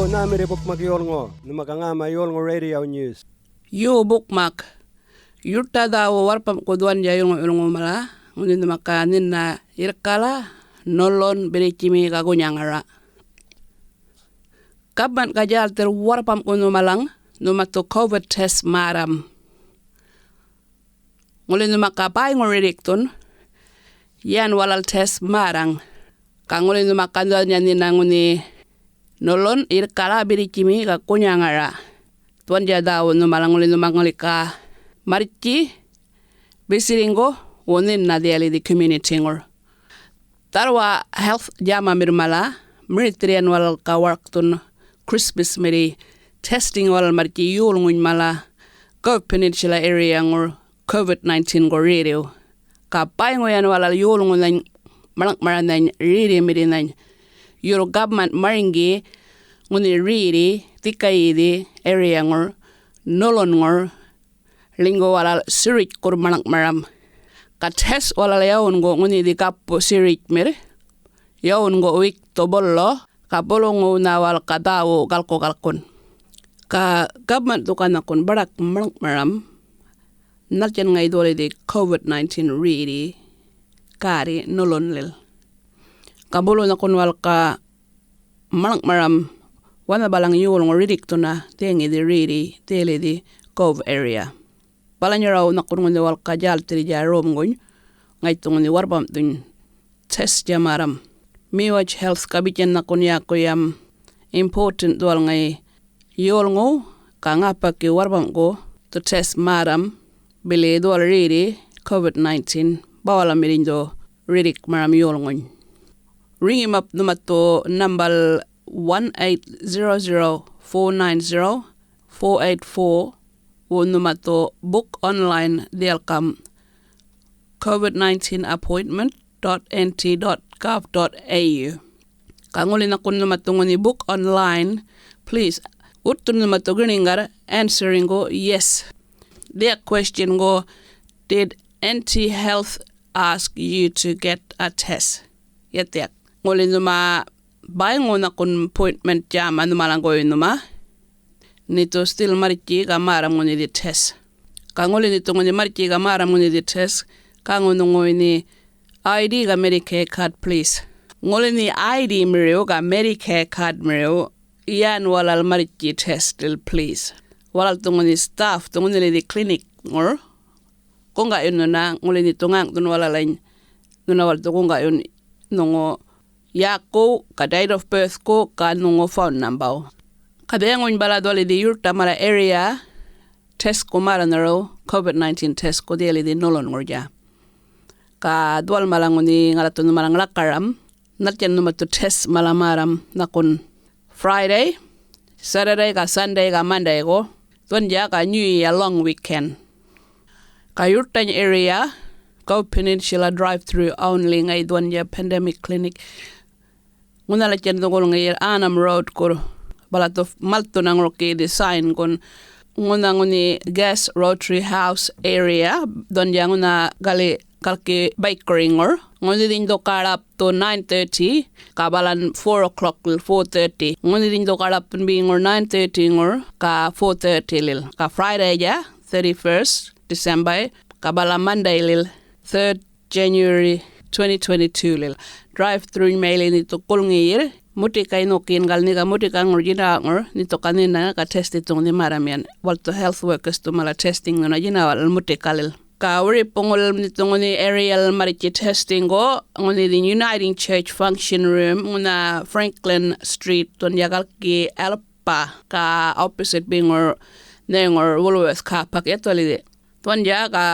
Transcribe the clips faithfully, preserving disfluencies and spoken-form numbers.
Nhämirri bukmak yolŋu, nhuma ga ŋäma yolŋu radio news. Yo bukmak, yurrta dhäwu warrpamku dhuwandja yulŋu-yulŋu mala, ŋunhi nhuma ga nhinna yirrkala, ṉulun, birritjimi ga gunyaŋara. Gapman ga djälthirr warrpamku nhumalaŋ, nhumathu covid test märram. Ŋuli nhuma ga bäyŋu rirrikthun, yan walal test märraŋ. Ga ŋuli nhuma ga dhuwandja nhinna ŋunhi ṉulun, yirrkala, birritjimi ga gunyaŋara. Dhuwandja dhäwu nhumalaŋ ŋuli nhuma ŋuli ga marrtji, bisirriŋgu, wo nhinna dhiyalidhi community-ŋur. Dharrwa health djämamirr mala, mirithirr yan walal ga warkthun Christmas-mirri testing walal marrtji yolŋuny mala, Gulf Peninsula area-ŋur covid nineteen-gu rerriw. Ga bäyŋu yan walal yolŋunhany maḻŋ'maranhany rerrimirrinhany, yurr gapman marŋgi ŋunhi rerri dhikayidhi area-ŋur, ṉulunŋur, ḻinygu walal sirritjkurr maḻŋ'maram. Ga test walal yawungu ŋunhidhi gappu sirritjmirr, yawungu wikthu bulu, ga buluŋuwnha walal ga dhäwu galku-galkun. Ga gapman dhuka nhakun baḏak maḻŋ'maram, nhaltjan ŋayi dhuwalidhi covid nineteen rerri gärri ṉulunlil. Ga bulu nhakun walal ga maḻŋ'maram wanha balaŋ yolŋu rirrikthuna dhiyäŋidhi rerri dhiyalidhi Gulf area. Balanyaraw nhakun ŋunhi walal ga djälthirrnydja romguny, ŋaythu ŋunhi warrpamthuny test-dja märram. Miwatch Health ga bitjan nhakun yäkuyam important dhuwal ŋayi yolŋuw ga ŋäpaki warrpamgu dhu test märram, bili dhuwal rerri covid nineteen bawalamirriny dhu rirrikmaram yolŋuny. Riŋimap nhumathu nambal one eight zero zero four nine zero four eight four, wo nhumathu book online dhiyalkam covid nineteen appointment dot N T dot gov dot A U. Ga ŋuli nhakun nhumathu ŋunhi book online, please, wutthun nhumathu girniŋgar answering-gu yes. Dhiyak question-gu, did N T Health ask you to get a test? Yathiyak. Ŋuli nhuma bäyŋu nhakun appointment djäma nhumalaŋguwuy nhuma, nithu still marrtji ga märram ŋunhidhi test. Ga ŋuli nithu ŋunhi marrtji ga märram ŋunhidhi test, ga ŋunhi ŋunhi I D ga Medicare card, please. Ŋuli nhi I D miriw ga Medicare card miriw, yan walal marrtji test-il, please. Walal dhu ŋunhi staff dhu ŋunhilidhi clinic-ŋur guŋga'yun nhuna, ŋuli nithu ŋäŋ'thun walalany nhuna walal dhu guŋga'yun nhuŋu yäkuw, ga date of birth-ku, ga nhuŋu phone number-wu. Ga dhiyaŋuny bala dhuwalidhi yurrta mala area test-ku märranharaw, covid nineteen test-ku dhiyalidhi ṉulunŋurrnydja. Ga dhuwal mala ŋunhi ŋalathu nhumalaŋ lakaram, nhaltjan nhumathu test mala märram nhakun Friday, Saturday, ga Sunday, ga Monday-gu, dhuwandja ga New Year long weekend. Ga yurrtany area, Gulf Peninsula drive-through only ŋayi dhuwandja pandemic clinic. Ŋunhalatjan dhukul ŋayi Arnhem Road-kur, bala dhu malthuna ŋurki dhi sign-gun. Ŋunha ŋunhi Gas Rotary House area, dhuwandja ŋunha gali galki bakery-ŋur. Ŋunhidhiny dhuka ḻapthu nine thirty, ga balan four o'clock-lil four thirty. Ŋunhidhiny dhuka ḻapthun beŋur nine thirty-ŋur, ga four thirty-lil. Ga Friday-dja, thirty-first December, ga bala Monday-lil, third January twenty twenty-two-lil. Drive-through-ny mayli nithu gulŋiyirr, mutikay nhukiyingal nhi ga mutikanŋur djinäŋur, nithu ga nhina ga test-ithuŋ nhi märram yan. Walthu health workers-thu mala testing nhuna djinawal mutikalil. Ga wiripuŋul nithu ŋunhi area-l marrtji testing-gu, ŋunhidhiny Uniting Church Function Room, ŋunha Franklin Street, dhuwandja galki Alpa, ga opposite beŋur, nheŋur Woolworth car park, yathuwalidhi. Dhuwandja ga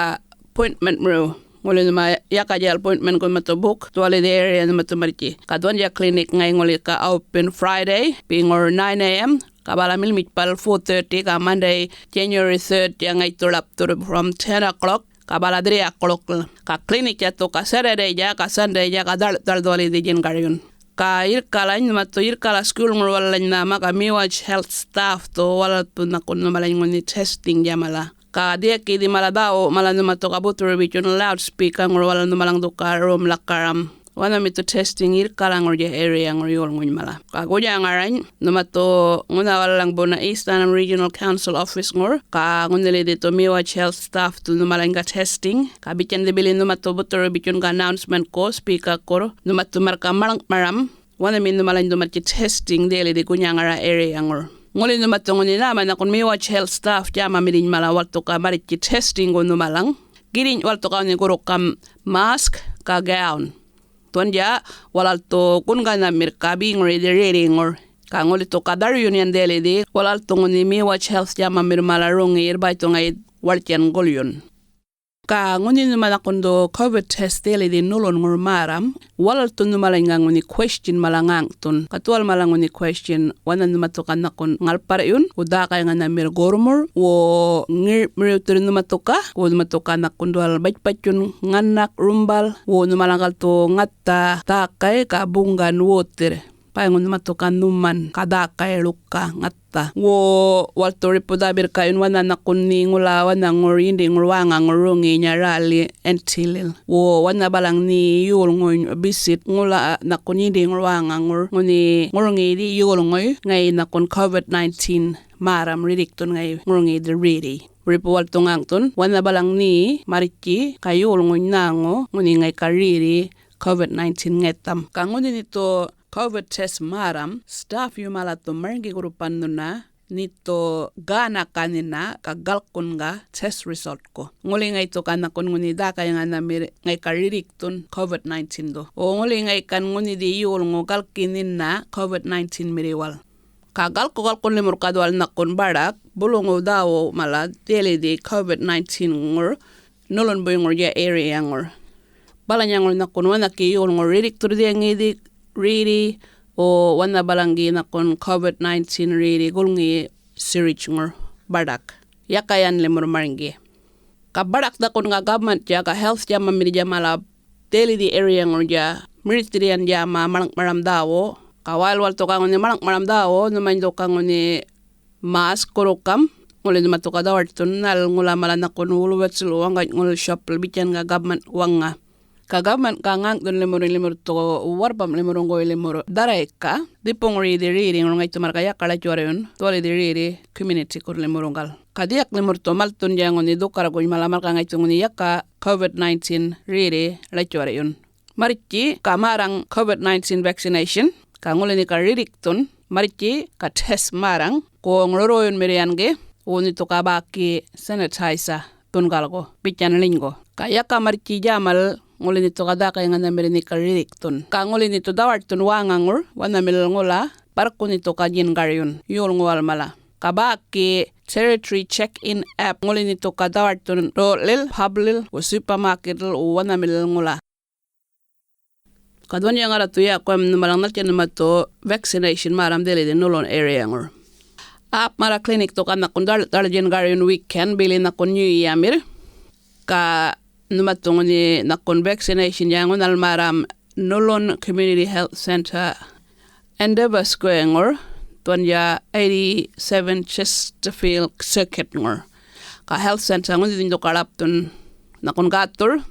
appointment miriw. Ŋuli nhuma yaka djäl appointment-gun mathu book, dhuwalidhi area nhumathu marrtji. Ga dhuwandja clinic ŋayi ŋuli ga open Friday, beŋur nine A M, ga bala milmitjpal four thirty, ga Monday, January third-dja ŋaythu ḻapthurr from ten o'clock, ga bala three o'clock-lil. Ga clinic-dja dhuka Saturday-dja, ga Sunday-dja, ga dhaḻ-, dhaḻ-, dhuwalidhi djingaryun. Ga yirrkalany, nhumathu yirrkala school-ŋur walalany nhäma, ga Miwatch Health staff-thu walal dhu nhakun nhumalany ŋunhi testing-dja mala. Ga dhiyakidhi mala dhäwu mala nhumathu ga buthuru bitjun loudspeaker-ŋur walal nhumalaŋ dhuka rom lakaram. wanhami dhu testing yirrkalaŋurrnydja area-ŋur yolŋuny mala. Ga gunyaŋarany, nhuma dhu ŋunha walalaŋ buna East Annam Regional Council office-ŋur, ga ŋunhilidhi dhu Miwaj Health staff dhu nhumalany ga testing, ga bitjandhi bili nhuma dhu buthuru bitjun ga announcement-ku, speaker-kur, nhuma dhu marrka maḻŋ'maram, wanhami nhumalany dhu marrtji testing dhiyalidhi gunyaŋara area-ŋur. Ŋuli nhuma dhu ŋunhi nhäma nhakun Miwaj Health staff djämamirriny mala walthu ga marrtji testing-gu nhumalaŋ. Girriny walthu ga ŋunhi gurrukam mask ga gown. Dhuwandja walal dhu gunganhamirrka beŋuryidhi rerriŋur. Ga ŋuli dhu ga dharuyun yan dhiyalidhi, walal dhu ŋunhi Miwaj Health djämamir mala roŋiyirr bäy dhu ŋayi warktjan gulyun. Ga ŋunhi nhuma nhakun dhu covid test dhiyalidhi nulunŋur märram, walal dhu nhumalany ga ŋunhi question mala ŋäŋ'thun. Ga dhuwal mala ŋunhi question, wanha nhuma dhu ga nhakun ŋalparryun, wo dhäkayŋanhamirr gormur, wo ŋir'mirriwthirr nhuma dhu ga, wo nhuma dhu ga nhakun dhuwal batjbatjun ŋanak rumbal, wo nhumalaŋgal dhu ŋatha dhäkay ga buŋgan wothirr. Bäyŋu nhuma dhu ga nhuman ga dhäkay ḻuka ŋatha. Wo walthu ḏipu-dhäbirrkayun wanha nhakun nhe ŋula wanhaŋur yindiŋur wäŋaŋur roŋiyinya räli Antilil. Wo wanha balaŋ nhe yolŋuny bisit ŋula nhakun yindiŋur wäŋaŋur ŋunhi ŋurŋiyidhi yolŋuy ŋayi nhakun covid nineteen märram rirrikthun ŋayi ŋurŋiyidhi rerri. Ḏipu walthu ŋäŋ'thun, wanha balaŋ nhe marrtji ga yolŋuny nhäŋu ŋunhi ŋayi ga rerri covid nineteen ŋatham. Ga ŋunhi nhe dhu covid test märram, staff-yu mala dhu marŋgi gurrupan nhuna, nhe dhu gänaka nhina ga galkun ga test result-ku. Ŋuli ŋayi dhu ga nhakun ŋunhi dhäkayŋanhamirr ŋayi ga rirrikthun covid nineteen dhu. Wo ŋuli ŋayi gan ŋunhidhi yolŋu galki nhina covid nineteen-mirriwal. Ga galku-galkun limurr ga dhuwal nhakun baḏak, buluŋu dhäwu mala dhiyalidhi covid nineteen-ŋur, nulun buyŋurnydja area-ŋur. Balanyaŋur nhakun wanhaki yolŋur rirrikthurr dhiyaŋiyidhi rerri, wo wanha balaŋgi nhakun covid nineteen rerri gulŋiyi siritjŋur baḏak. Yaka yan limurr marŋgi. Ga baḏak nhakun ga government-tja ga health djämamirrnydja mala dhiyalidhi area-ŋurnydja mirithirr yan djäma maḻŋ'maram dhäwu. Ga wäyal walthu ga ŋunhi maḻŋ'maram dhäwu, nhumany dhu ga ŋunhi mask gurrukam, ŋuli nhuma dhu ga dhawaṯthun, nhalal ŋula mala nhakun Woolworths-lil waŋgany'ŋul shop-lil bitjan ga government waŋa. Ga government ga ŋäŋ'thun limurr, limurr dhu warrpamꞌ limurruŋguy limurr dharrayka, dhipuŋur yidhi rerriŋur ŋaythu marrka yaka ḻatjuwarryun, dhuwalidhi rerri community-kurr limurruŋgal. Ga dhiyak limurr dhu malthundja ŋunhi dhukarrguny mala marrka ŋaythu ŋunhi yaka covid nineteen rerri ḻatjuwarryun. Marrtji ga märraŋ covid nineteen vaccination, ga ŋuli nhe ga rirrikthun, marrtji ga test märraŋ, goŋ rurruyunmirr yan gi, wo nhe dhu ga bäki sanitizer dhungalgu, bitjan ḻinygu. Ga yaka marrtji djämal ŋuli nhe dhu ga dhäkayŋanhamirr nhe ga rirrikthun. Ga ŋuli nhe dhu dhawaṯthun wäŋaŋur, wanhamil ŋula, barrku nhe dhu ga djingaryun, yolŋuwal mala. Ga bäki Territory Check-in app ŋuli nhe dhu ga dhawaṯthun ḏoḻ'lil, pub-lil, wo supermarket-lil, wo wanhamil ŋula. Ga dhuwandja ŋarra dhu yäkuwam nhumalaŋ nhaltjan nhuma dhu vaccination märram dhiyalidhi nulun area-ŋur. Apmara clinic dhu ga nhakun dhaḻ-, dhaḻ-, djingaryun weekend bili nhakun New Year-mirr. Ga nhuma dhu ŋunhi nhakun vaccination-dja ŋunhal märram Nulun Community Health Centre, Endeavour Square-ŋur, dhuwandja eighty-seven Chesterfield Circuit-ŋur. Ga health centre ŋunhi dhu ga ḻapthun nhakun gäthuwurr,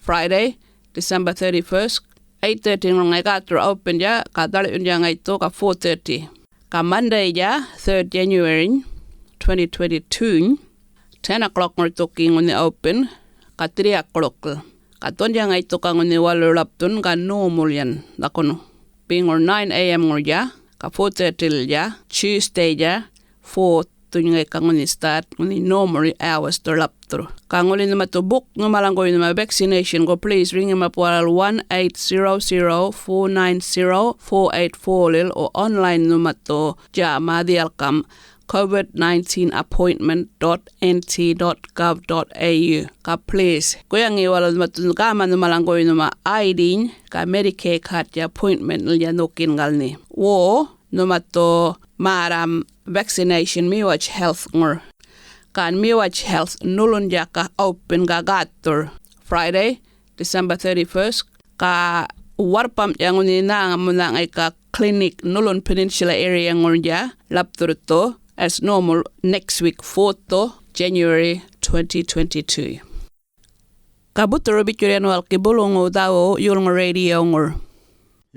Friday, December thirty-first, eight thirty-ŋur ŋayi gäthuwurr open-dja, ga dhaḻiwundja ŋaythu ga four thirty. Ga Monday-dja, third January, twenty twenty-two, ten o'clock-ŋur dhu gi ŋunhi open, ga three o'clock-lil. Ga dhuwandja ŋaythu ga ŋunhi waluy ḻapthun ga normal yan, nhakun beŋur nine A M-ŋur-dja, ga four thirty-lil-dja, Tuesday-dja, fourth, dhuny ŋayi ga ŋunhi start, ŋunhi normal hours dhu ḻapthurr. Ga ŋuli nhuma dhu bok nhumalaŋguwuy nhuma vaccination-gu, please ring him up walal one eight zero zero four nine zero four eight four-lil, or online nhuma dhu djäma dhiyalkam covid nineteen appointment dot N T dot gov dot A U. Ga please, guyaŋi walal nhuma dhu gäma nhumalaŋguwuy nhuma I D-ny, ga Medicare card-dja appointment-lilnydja nhukiyingalnhi. Wo, nhuma dhu märram vaccination Miwaj Health-ŋur. Gan Miwaj Health nulun-dja ga open ga gäthuwurr, Friday, December thirty-first, ga warrpamꞌ-dja ŋunhi nhäŋamuna ŋayi ga clinic Nulun Peninsula area-ŋurnydja ḻapthurr dhu as normal next week, fourth dhu January twenty twenty-two. Ga buthuru bitjurr yan walki buluŋu dhäwu yolŋu radio-ŋur.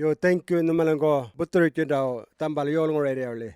Yo, thank you nhumaliŋgu buthurutjindaw dhambal yolŋu radio-li.